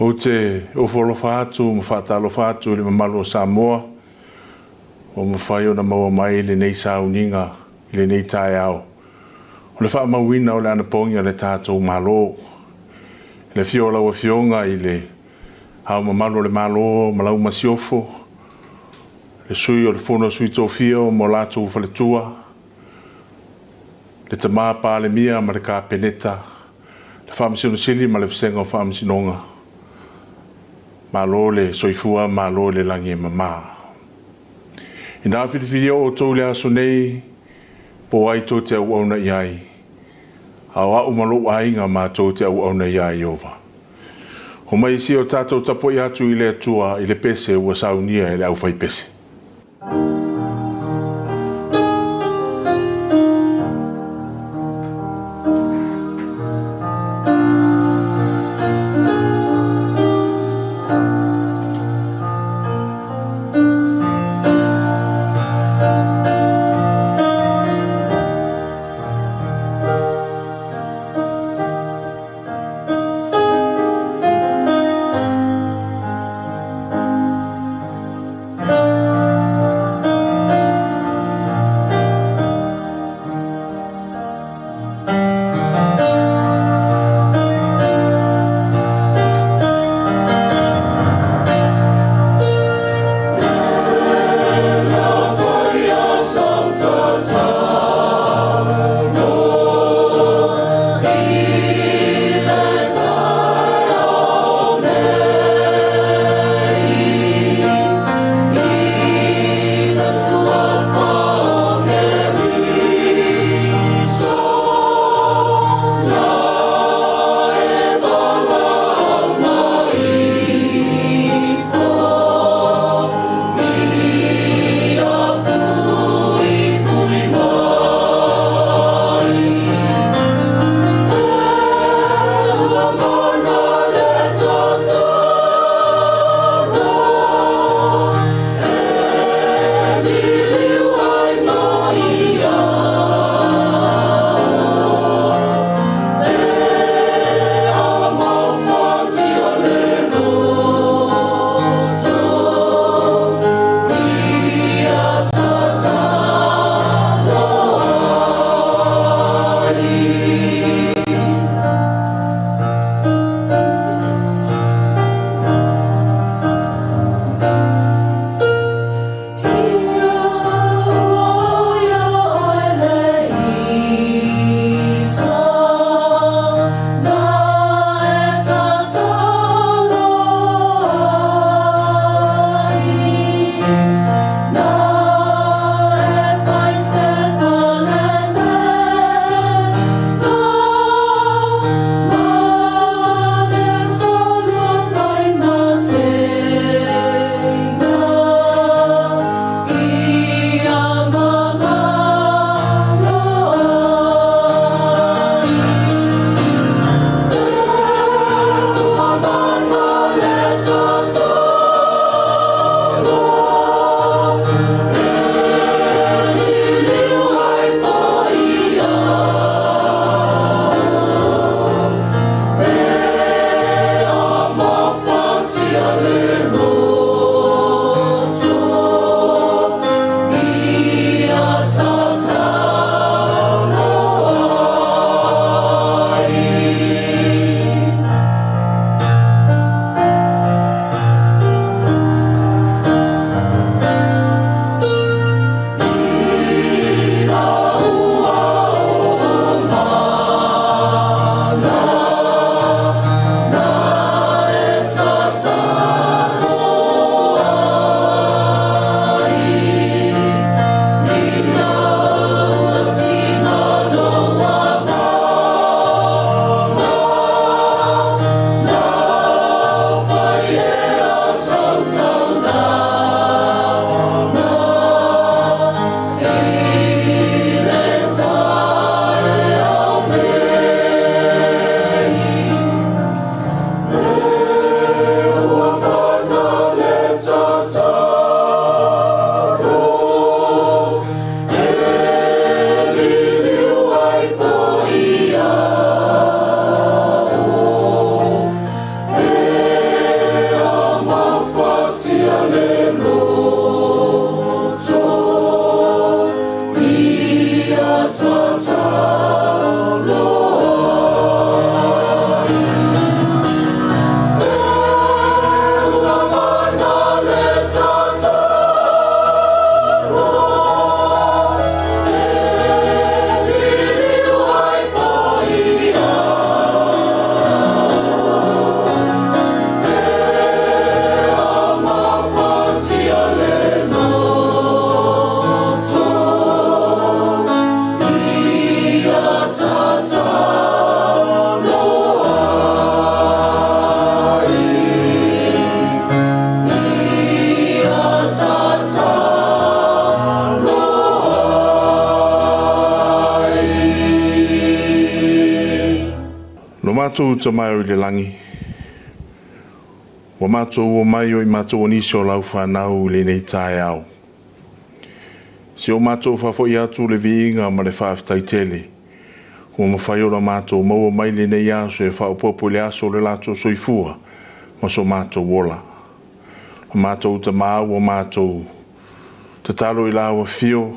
Ou te ofo alofa atu ma faatalofa atu i le mamalu o Samoa ua mafai ona maua mai lenei sauniga i lenei taeao o le faamauina o le anapogi a le tatou Malo. I le afio o lau Afioga i le Ao Mamalu o le Malo ma lau Masiofo, le Sui o le Fono a Sui Tofia ma lo latou faletua, le Tama Palemia ma le Kapeneta, le Faamasino Sili ma le Vasega o Faamasinoga, malo le soifua malo le lagi e mama. Ina filifilia outou i le aso nei, po o ai tou te auauna i ai, a o au ma lou aiga matou te auauna iā Ieova. Homai sia o tatou tapuai atu i le Atua i le pese ua saunia e le aufaipese. Lo matou Tama e o i le lagi, ua matou omai o i matou o nisi o lau fanau i lenei taeao. Se o matou faafoi atu le viiga ma le faafetai tele, ua mafai ona matou maua mai lenei aso e faaopoopo i le aso o le latou soifua ma so matou ola. O matou Tama ua matou tatalo i lau afio,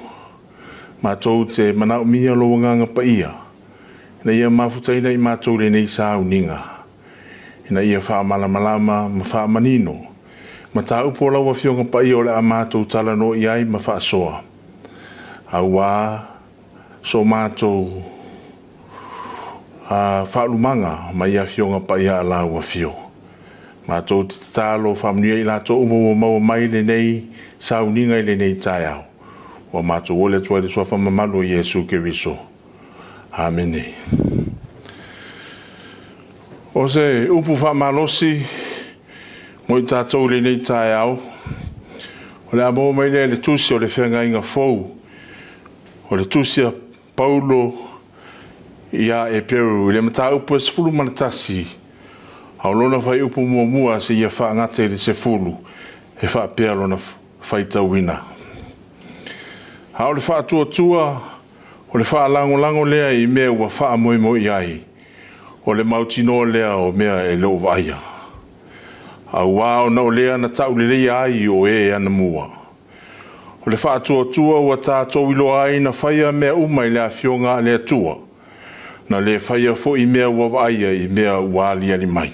matou te manaomia lou Agaga Paia, ina ia mafutaina i matou i lenei sauniga, ina ia faamalamalama ma faamanino mataupu o lau Afioga Paia o le a matou talanoa i ai ma faasoa, auā so matou faaulumaga mai Afioga Paia a lau Afio. Matou te tatalo faamanuia i latou uma ua maua mai lenei sauniga i lenei taeao. Ua matou oli atu ai i le suafa mamalu o Iesu Keriso. Amene. O se upu faamalosi mo i tatou i lenei taeao, o le a maua mai lea i le tusi o le Feagaiga Fou, o le tusi a Paulo ia Eperu i le mataupu e 11, a o lona fuaiupu muamua seia faagata i le 10, e faapea lona faitauina. A o le faatuatua, o le faalagolago lea i mea ua faamoemoe i ai, o le mautinoa lea o mea e le o vaaia. Auā ona o lea na tauleleia ai o e anamua. O le faatuatua ua tatou iloa ai na faia mea uma i le afioga a le Atua, na le faia foi mea ua vaaia i mea ua aliali mai.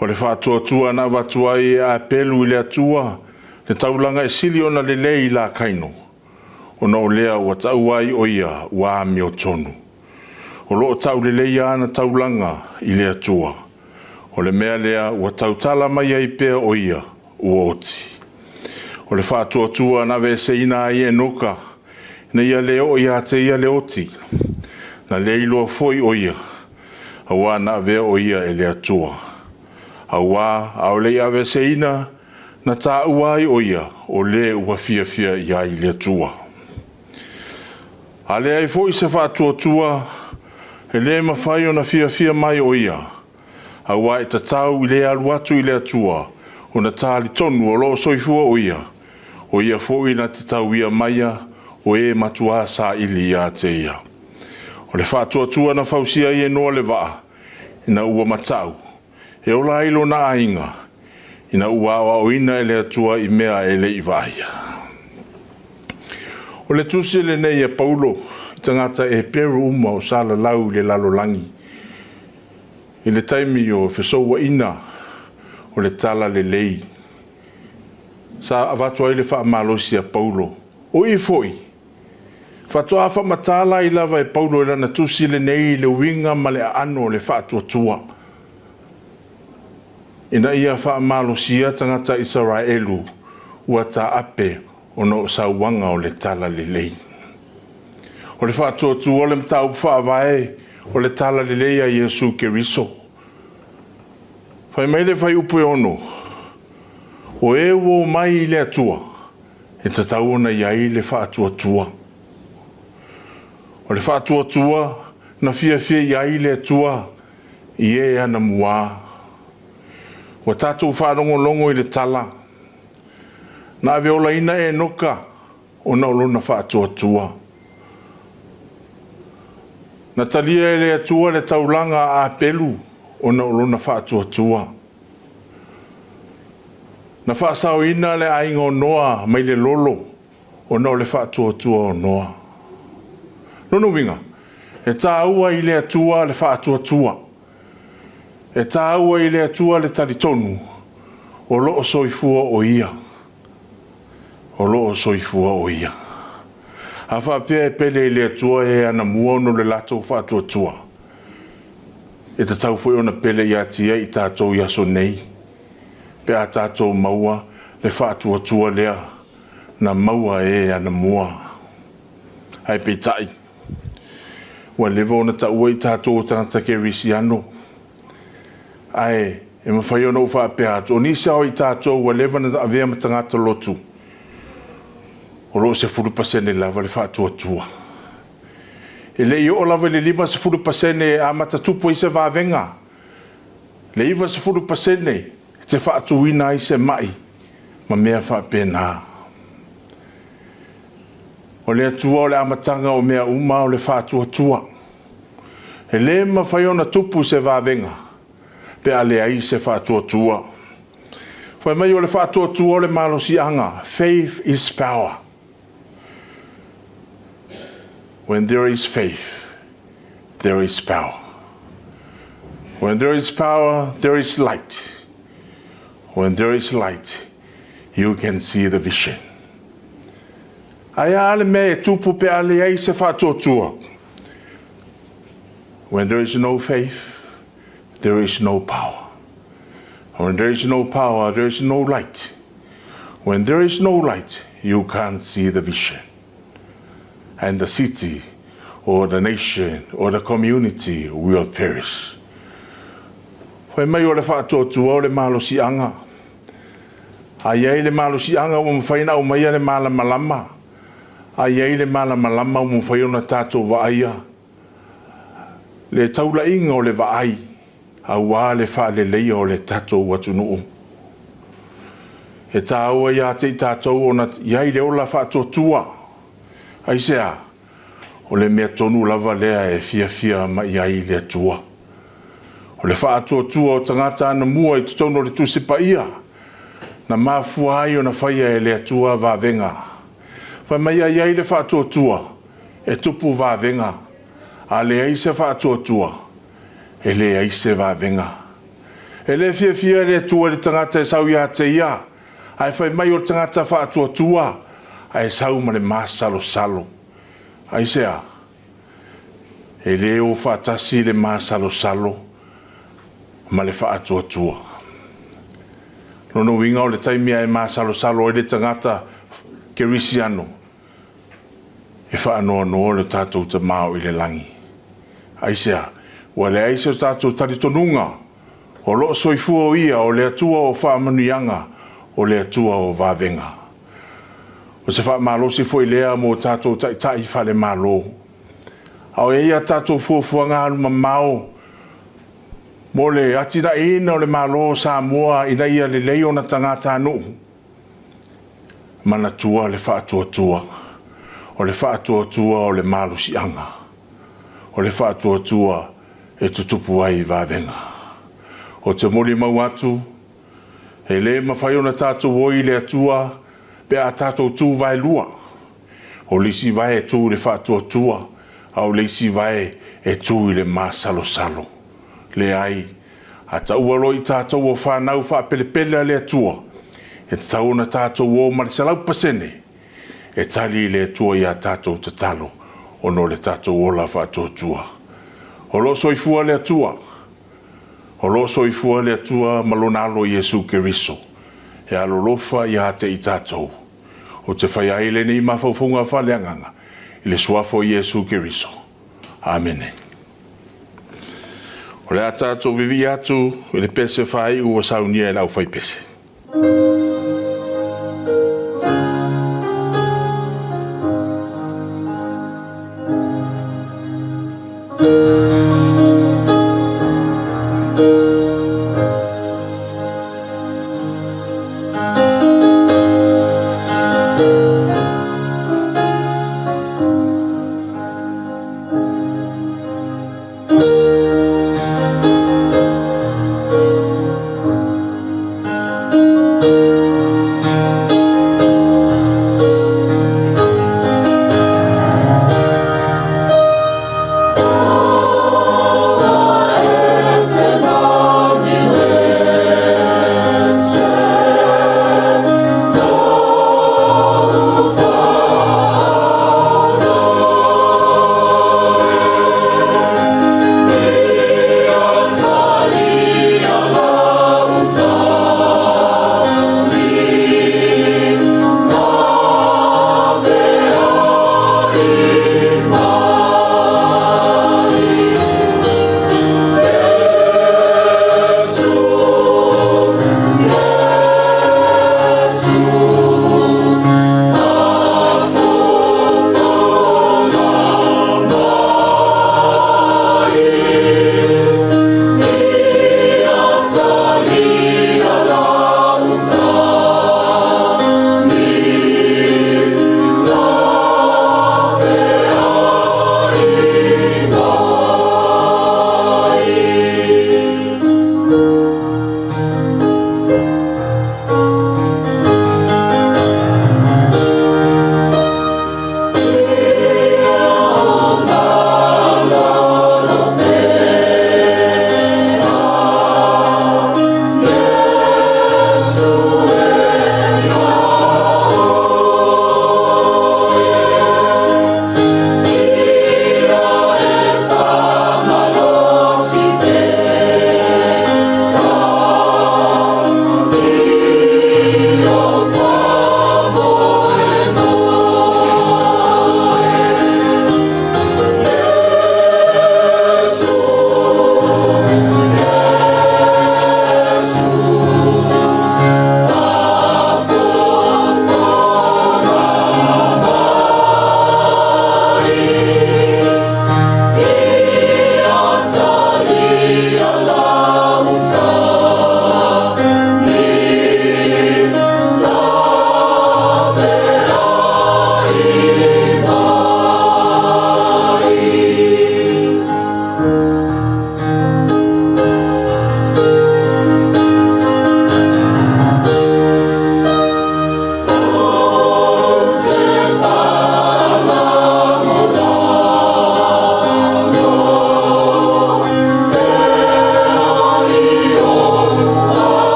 O le faatuatua na avatu ai e Apelu i le Atua le taulaga e sili ona lelei i la Kaino, ona o lea ua taua ai o ia ua amiotonu. O lo o tauleleia ana taulaga i le Atua. O le mea lea ua tautala mai ai pea o ia ua oti. O le faatuatua na aveeseina ai Enoka, ina ia le oo ia te ia le oti, na le iloa foi o ia, auā na avea o ia e le Atua. Auā a o le i aveeseina, na taua ai o ia, o le ua fiafia i ai le Atua. A leai foi se faatuatua, e le mafai ona fiafia mai o ia, auā e tatau i le alu atu i le Atua ona talitonu o lo o soifua o ia, o ia foi na te tauia maia o e matuā saili ia te ia. O le faatuatua na fausia ai e Noa le vaa, ina ua matau, e ola ai lona aiga, ina ua aoaoina e le Atua i mea e le i vaaia. O le tusi lenei a Paulo i tagata Eperu uma o salalau i le lalolagi i le taimi o fesouaina o le talalelei, sa avatu ai le faamalosi a Paulo. O i foi, faatoa faamatala ai lava e Paulo i lana tusi lenei le uiga ma le aano o le faatuatua, ina ia faamalosia tagata Isaraelu ua taape ona o sauaga o le talalelei. O le faatuatua o le mataupu faavae o le talalelei a Iesu Keriso. Fai mai le fuaiupu e 6, o e ua omai i le Atua, e tatau ona i ai le faatuatua. O le faatuatua na fiafia i ai le Atua i e anamua. Ua tatou faalogologo i le tala, na aveolaina Enoka ona o lona faatuatua. Na talia e le Atua le taulaga a Apelu ona o lona faatuatua. Na faasaoina le aiga o Noa mai le lolo ona o le faatuatua o Noa. Lona uiga, e taua i le Atua le faatuatua. E taua i le Atua le talitonu o lo o soifua o Ia. O lo o soifua o Ia. A faapea e pele i le Atua e anamua ona o le latou faatuatua, e tatau foi ona pele ia te Ia i tatou i aso nei, pe a tatou maua le faatuatua lea na maua e e anamua. Ae peitai, ua leva ona taua i tatou o tagata kerisiano, ae e mafai ona ou faapea atu, o nisi lava o i tatou ua leva ona avea ma tagata lotu, o lo o 10% lava le faatuatua. E le i oo lava i le 50% e amata tupu ai se vavega, le 90% e te faatuina ai se mai ma mea faapena. O le Atua o le amataga o mea uma o le faatuatua. E le mafai ona tupu se vavega pe a leai se faatuatua. Fai mai o le faatuatua o le malosiaga. Faith is power. When there is faith, there is power. When there is power, there is light. When there is light, you can see the vision. Ae a le mea e tupu pe a leai se faatuatua? When there is no faith, there is no power. When there is no power, there is no light. When there is no light, you can't see the vision. And the city or the nation or the community will perish. Fai mai o le faatuatua o le malosiaga. A i ai le malosiaga ua mafai ona aumaia le malamalama. A i ai le malamalama ua mafai ona tatou vaaia le taulaiga o le vaai aua le faaleleia o le tatou atunuu. E taua ia te i tatou ona i ai le ola faatuatua. Aisea? O le mea tonu lava lea e fiafia mai ai le Atua. O le faatuatua o tagata anamua i totonu o le Tusi Paia, na mafua ai ona faia e le Atua vavega. Fai mai a i ai le faatuatua, e tupu vavega. A leai se faatuatua, e leai se vavega. E le fiafia le Atua i le tagata e sau ia te ia, ae fai mai o le tagata faatuatua, ae sau ma le masalosalo. Aisea? E le o faatasi le masalosalo ma le faatuatua. Lona uiga o le taimi e masalosalo ai le tagata kerisiano, e faanoanoa le tatou Tama o i le lagi. Aisea? Ua leai se tatou talitonuga o lo o soifua o ia o le Atua o faamanuiaga, o le Atua o vavega. O se faamalosi foi lea mo tatou taitai faale-Malo. A o i ai a tatou fuafuaga alumamao mo le atinaeina o le Malo o Samoa ina ia lelei ona tagatanuu, manatua le faatuatua. O le faatuatua o le malosiaga. O le faatuatua e tutupu ai vavega. O te molimau atu, e le mafai ona tatou oi i le Atua pe a tatou tu vaelua. O le isi vae e tu i le faatuatua, a o le isi vae e tu i le masalosalo. Leai, a taua loa i tatou o fanau faapelepele a le Atua, e tatau ona tatou o ma le 100% e tali le Atua i a tatou tatalo ona o le tatou ola faatuatua. O lo o soifua le Atua. O lo o soifua le Atua ma lona alo Iesu Keriso e alolofa ia te i tatou. Ou te fai ai lenei mafaufauga faaleagaga i le suafa o Iesu Keriso. Amene. O le a tatou vivii atu i le pese faaiu ua saunia e le aufaipese.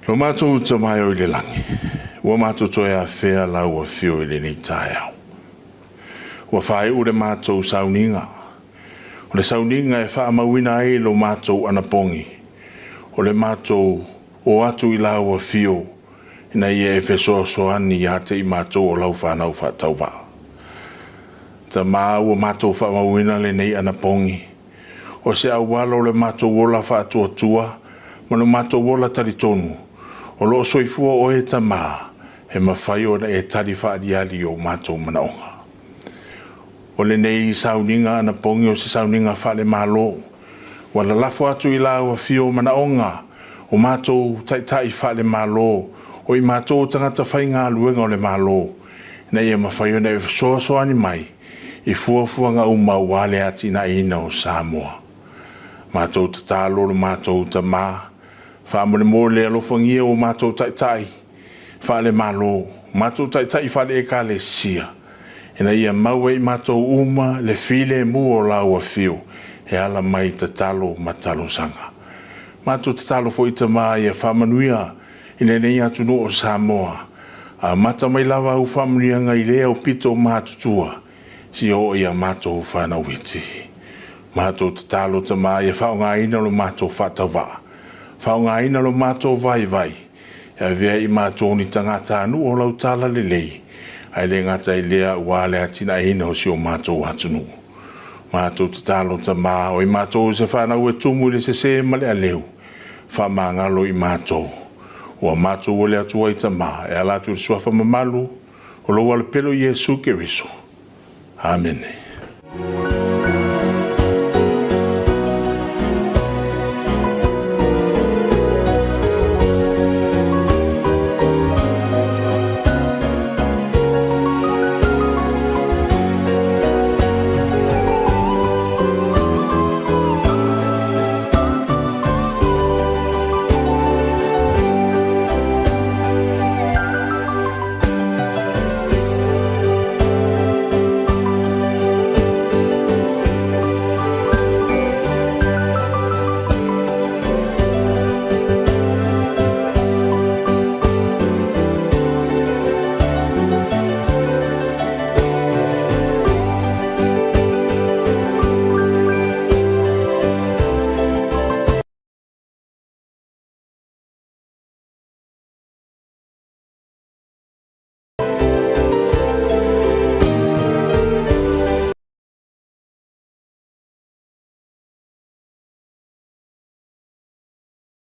Lo matou Tama e o i le lagi, ua matou toe afea lau afio i lenei taeao. Ua faaiu le matou sauniga, o le sauniga e faamauina ai lo matou anapogi, o le matou o atu i lau afio ina ia e fesoasoani ia te i matou o lau fanau faatauvaa. Tama ua matou faamauina lenei anapogi, o se auala o le matou ola faatuatua ma lo matou ola talitonu, o lo o soifua oe Tama, e mafai ona e tali faaaliali i o matou manaoga. O lenei sauniga anapogi o se sauniga faale-Malo, ua lalafo atu i lau afio manaoga o matou taitai faale-Malo, o i matou o tagata faigaluega o le Malo, ina ia mafai ona e fesoasoani mai i fuafuaga uma aua le atinaeina o Samoa. Matou tatalo lo matou Tama, faamolemole alofagia o matou taitai faale-Malo, matou taitai faale-Ekalesia, ina ia maua e i matou uma le filemu o lau afio e ala mai i tatalo ma talosaga. Matou tatalo foi Tama ia faamanuia i lenei atunuu o Samoa, amata mai lava au faamanuiaga i le aupito matutua seia oo ia matou fanau iti. Matou tatalo Tama ia faaaogaina lo matou faatauvaa, faaaogaina lo matou vaivai e avea ai i matou o ni tagatanuu o lau talalelei, ae le gata i lea aua le atinaeina o si o matou atunuu. Matou tatalo Tama, o i matou o se fanau e tumu i le sese ma le aleu, faamagalo i matou ua matou ole atu ai Tama, e ala atu i le suafa mamalu o lou Alopelo o Iesu Keriso. Amene.